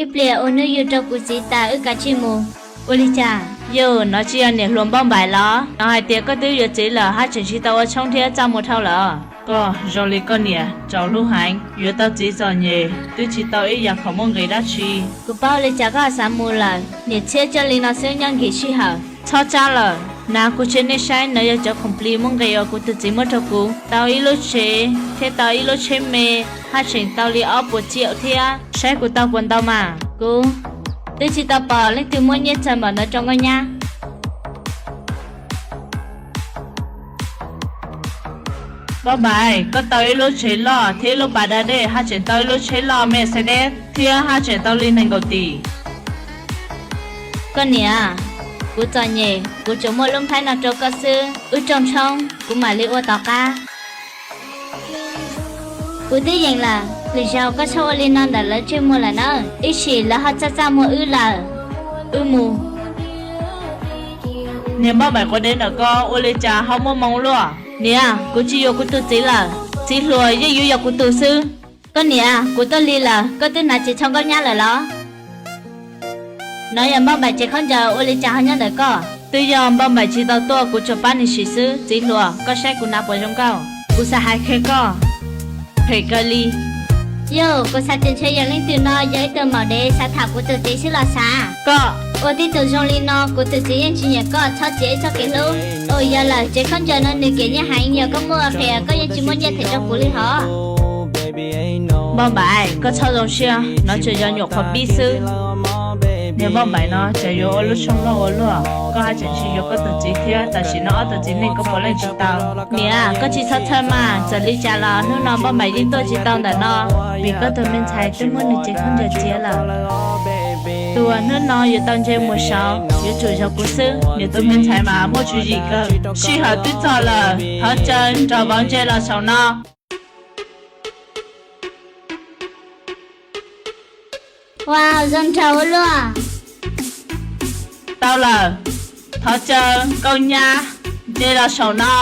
Ib pliag ua hnub yug rau kuv txiv tas wb kav tsij mus. Ua li cas? Yog no tsis yog niam hluas Npauj Npaim los? Nov hais tias koj twb yuav txiv lawm haj tseem tsis tau ua tshoob thiab txaj muag dhau lawm. Koj zoo li koj niam txaus hlub heev, yuav tau txiv txom nyem twb tsis tau ib yam khoom muaj nqis dab tsi. Kuv paub li cas koj xav mus lawm, niam txhiab coj li no xwb nyob nkim sij hawm. Txhob tsab lawm, nav kuv tsev nej saib, no yog cov khoom plig muaj nqis uas kuv tus txiv muab rau kuv. Tau ib lub tsev thiab tau ib lub tsheb me, haj tseem tau li ob puas ciam thiab. Saib kuv tau puas ntau mas. Kuv twb tsis tau pom leej twg muab nyiaj txawg npaum ntawd rau Nkauj Nyab. Npauj Npaim, koj tau ib lub tsev loj thiab ib lub pas da dej, haj tseem tau ib lub tsheb loj Mercedes thiab haj tseem tau li nees nkaum tis. Koj niam, kuv txom nyem, kuv tsuas muaj lub nplhaib no rau koj xwb, wb rooj tshoob kuv mam li ua tom qab. Kuv twb yeem lawm, lwm zaus koj txhob ua li no ntawm lawv ntsej muag lawm na, ib sim lawv ho txaj txaj muag wb lawm. Wb mus. Niag Npauj Npaim quav dev ntawm ko ua li cas ho muaj moo luaj? Niam, kuv tsis yuav kuv tus txiv lawm, txiv hluas yeej yuav yog kuv tus xwb. Koj niam, kuv tuaj lig lawm, koj twb hnav tsev tsho Nkauj Nyab lawm los? No yog Npauj Npaim tsev khaub ncaws, ua li cas ho nyob ntawm koj? Twb yog Npauj Npaim tsis tau tuaj, kuv tsuas pab nws sim xwb. Txiv hluas, koj saib kuv hnav puas zoo nkauj? Kuv xav hais qhia koj, phem kawg li. Yog kuv xav tias ntshe yog leej twg no yog ib tug maum dev xav tham kuv tus txiv xwb los xav. Koj ua tib tug zoo li no, kuv tus txiv yeej tsis nyiam koj, txhob txiav ib txoj kev hlub. Ua yog lawm, tsev khaub ncaws no nws kev nyiaj heev, yog koj muaj qhia koj yeej tsis muaj nyiaj them rau kuv li hos. Npauj Npaim, koj txhob zoo siab, no tsuas yog nyuam qhuav pib xwb. Niag Npauj Npaim no tseem yuav ua lub tshooj loj ua luaj, koj haj tseem tsis yuav koj tus txiv thiab, tam sim no ob tug txiv neej koj puav leej tsis tau. Niam, koj tsis txhob txhawj mas, txawm li cas los hnub no Npauj Npaim yeej tuaj tsis tau ntawm no, vim koj tus me ntxhais twb muab nws tsev khaub ncaws txiav lawm. Tus uas hnub no yuav tau ntsej muag saud yuav tsum yog kuv xwb. Niam, tus me ntxhais mas muaj tswv yim kawg. Sij hawm twb txog lawm, thov caw nrog vauv ntsej los saum no. Ua zoo nraug ua luaj. Tau lawm, thov caw Nkauj Nyab ntsej los saum no.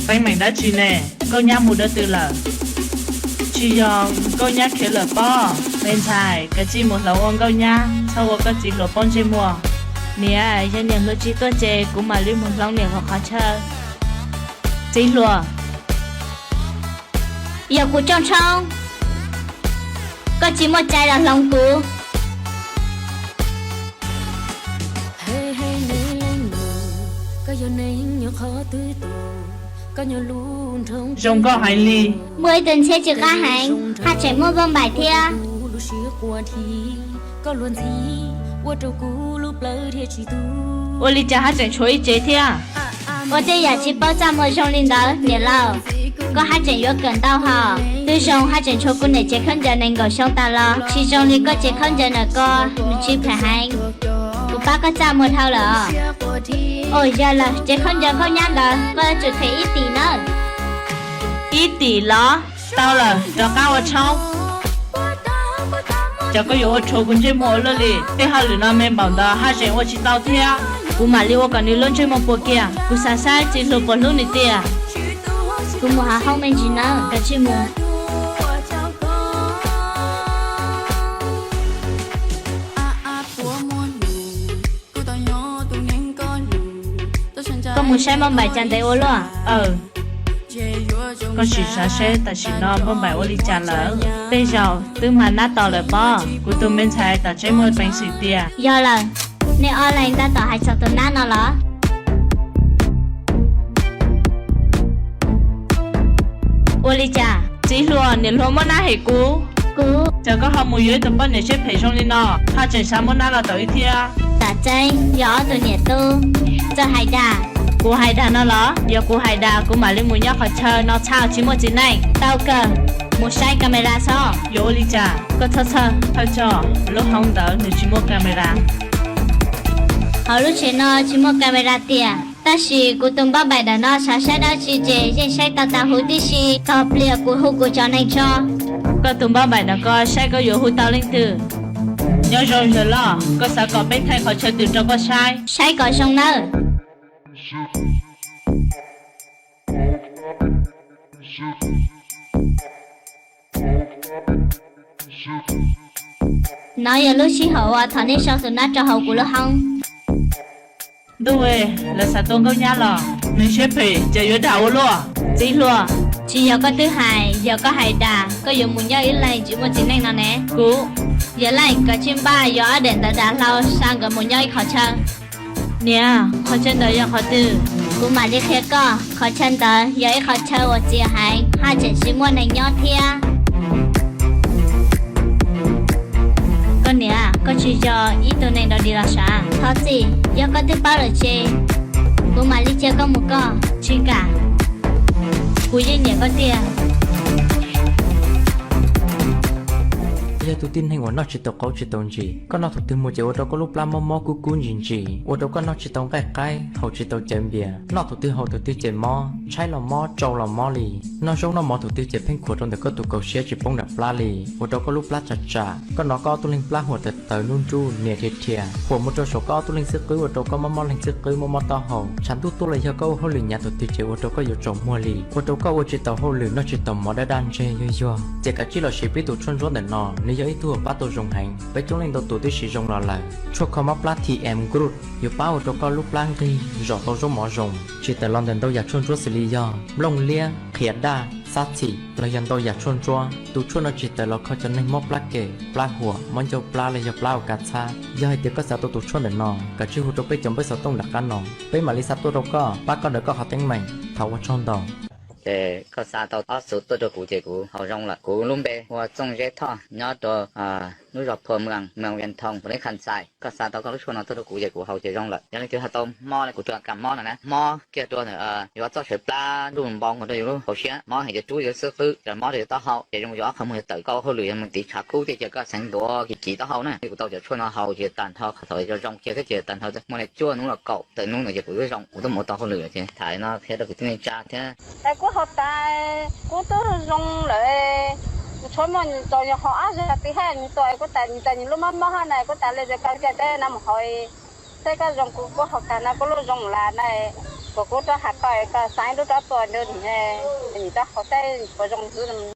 Teeb meem dab tsi ne? Nkauj Nyab mus dab tsi lawm? Tsis yog Nkauj Nyab khiav lawm pob? Me ntxhais, kav tsij mus hloov ua Nkauj Nyab, txhob ua koj txiv hluas poob ntsej muag. Niam, yog niam hluas tsis tuaj ces kuv mam li mus hloov niam hluas qhov chaw. Txiv hluas, yog kuv rooj tshoob, koj tsis muaj cai los hloov kuv. Zoo nkauj heev li. Muaj ib tug ntxhiab tsw qab heev, haj tseem muaj Npauj Npaim thiab. Ua li cas haj tseem tshuav ib tsev thiab? Ua tej yam tsis paub txaj muag zoo li ntawd niam laus, koj haj tseem yuav kawm ntau hos. Twb zoo haj tseem tshuav kuv niam tsev khaub ncaws nees nkaum xyoo tas los tsis zoo li koj tsev khaub ncaws ntawm ko, nws tsis phem heev. Kuv pab koj txaj muag dhau lawm os. Ua yog lawm, tsev khaub ncaws Nkauj Nyab ntawd koj yuav tsum them ib tim nawb. Ib tim los? Tau lawm, rov qab ua tshoob. Cas koj yuav ua rhuav kuv ntsej muag ua luaj li? Tej hauj lwm no me npaum ntawd haj tseem ua tsis tau thiab. Kuv mam li ua kom nws lub ntsej muag puas kiag, kuv xav saib txiv hluas puas hlub nws tiag. Kuv mus hauv hoob me ntsis nawb, kav tsij mus. Koj mus saib Npauj Npaim cas ntev ua luaj. Aw, koj sim xav seb tam sim no Npauj Npaim ua li cas lawm. Tej zaum twb mag nab tos lawm pob. Kuv tus me ntxhais tom tsev muaj peev xwm tiag. Yog lawm, nej ob leeg tab tom hais txog tus nab no los? Ua li cas? Txiv hluas, niam hluas muab nab hem kuv. Kuv, cas koj ho mus yuav ib tug poj niam siab phem zoo li no, ho tseem xav muab nab los tau wb thiab. Tam tseeb yog ob tug niam tub. Txawj hais dag. Kuv hais dag no los? Yog kuv hais dag kuv mam li mus nyob qhov chaw no txhaj tsis muaj txiv neej. Tau kawg, mus saib camera xwb. Yuav ua li cas? Koj txhob txhawj, thawj coj, lub hoob ntawd nws tsis muaj camera. Hauv lub tsev no tsis muaj camera tiag, tab sis kuv tus Npauj Npaim ntawm no xav saib dab tsi ces yeej saib tau tas huv tib si. Txog pliag kuv hu kuv cov neeg tso. Koj tus Npauj Npaim ntawm ko saib koj yuav hu tau leej twg. Nyob zoo yawg loj, koj xav kom peb thaij qhov chaw twg rau koj saib? Saib kom zoo nawb. Nov yog lub sij hawm uas thov nej sau tus nab rau hauv kuv lub hoob. Ntuj, lawv xav tua nkauj nyab los? Neeg siab phem ces yuav dag ua luaj. Txiv hluas, tsis yog koj twb hais, yog koj hais dag koj yuav mus nyob ib leeg tsis muaj txiv neej no ne. Kuv, yog leej koj tsis npaj yuav ob daim ntawv dav hlau xa nkawd mus nyob ib qhov chaw. Niam, qhov chaw ntawd yog qhov twg? Kuv mam li qhia koj. Qhov chaw ntawd yog ib qhov chaw uas txias heev, haj tseem tsis muaj neeg nyob thiab. Koj niam, koj tsis yog ib tug neeg dog dig los sav? Thov txim, yog koj twb paub lawm ces kuv mam li cia koj mus koj. Tsis kam, kuv yeej nyiam koj tiag. Yog tus tib neeg uas noj tsis tau qaub tsis tau ntsis, koj noj thaum twg mus ces ua rau koj lub plab mob mob kub kub ntsis ntsis, ua rau koj noj tsis tau nqaij qaib, haus tsis tau cawv npias, noj thaum twg haus thaum twg ces mob, tshaib los mob, tsau los mob li. Noj zaub noj mov thaum twg ces pheej khuam rau ntawm koj tus kaus siab tsis poob nram plab li, ua rau koj lub plab tsam tsam. Koj hnov koj ob tug leeg plab huam tawv tawv nruj nruj nias dhia dhia, huam mus rau saum koj ob tug leeg xib qwb ua rau koj mob mob leeg xib qwb mob mob taub hau. Tshav ntuj tuaj los yog koj ua hauj lwm hnyav thaum twg ces ua rau koj yuav tsaus muag li, ua rau koj ua tsis tau hauj lwm noj tsis tau mov daj daj ntseg yuag yuag. Ces kav tsij los siv peb tus tshuaj ntsuab ntawm no, nws yog ib tug uas pab tau zoo heev, peb coob leej ntau tus twb siv zoo los lawm. Tshuaj kho mob plab T M Groot yuav pab ua rau koj lub plab nqig zom tau zaub mov zoo. Tsis tawm los ntawm ntau yam tshuaj ntsuab xws li yog nplooj liab, qhiav daj, xab txhim los yog ntau yam tshuaj ntsuab. Tus tshuaj no tsis tawm los kho cov neeg mob plab kem, plab huam, mob ncauj plab los yog plab uas kav txhab. Yog hais tias koj xav tau tus tshuaj ntawm no, kav tsij hu rau peb cov npawb xov tooj nram qab no, peb mam li xa tuaj rau koj, pab koj ntawm koj qhov teeb meem. Thov ua tsaug ntau. Ces koj xa tau ob xuv tuaj rau kuv ces kuv haus zoo lawm. Kuv lub npe hu ua Txooj Zeb Thoj, nyob rau lub zos Phua Mws, Mws Vias Thoo, Pus Neb Khas Xais. Koj xa tau koj lub tshuaj no tuaj rau kuv ces kuv haus ces zoo lawm. Yog leej twg ho tau mob li kuv tus kam mob no na, mob kiag rau ntawm yuav txoj saw plab nruj npaum nkaus rau yus lub hauv siab, mob heev ces rub yus xib qwb, ces mob rau yus taub hau, ces zoo yus ob qhov muag yuav tawm, koj ua hauj lwm yog mus tiv tshav kub ces cia koj xeev ntuav kiv kiv taub hau na. Kuv tau cov tshuaj no haus ces tag nrho qhov txhaum zoo kiag thiab ces tag nrho muaj li cuaj hnub los kaum tawm hnub ntawd ces kuv twb zoo, kuv twb mus ua tau hauj lwm lawm ces tham li no qhia rau kwv tij neej tsa thiab. Es kuv haus tas, kuv twb zoo lawm. Kuv tshuav muaj txaus yog haus ob zaug twb haj nws tuaj, kuv tas nws tas nws lub mob mob hab na, kuv tas li ces koj cia teb no mus haus, teb koj zoo, kuv kuj haus tas no kuv lub zoo lawm na. Kuv kuv rov has koj, koj xav ib lub rov tua ntu nim rov haus saib puas zoo xwb.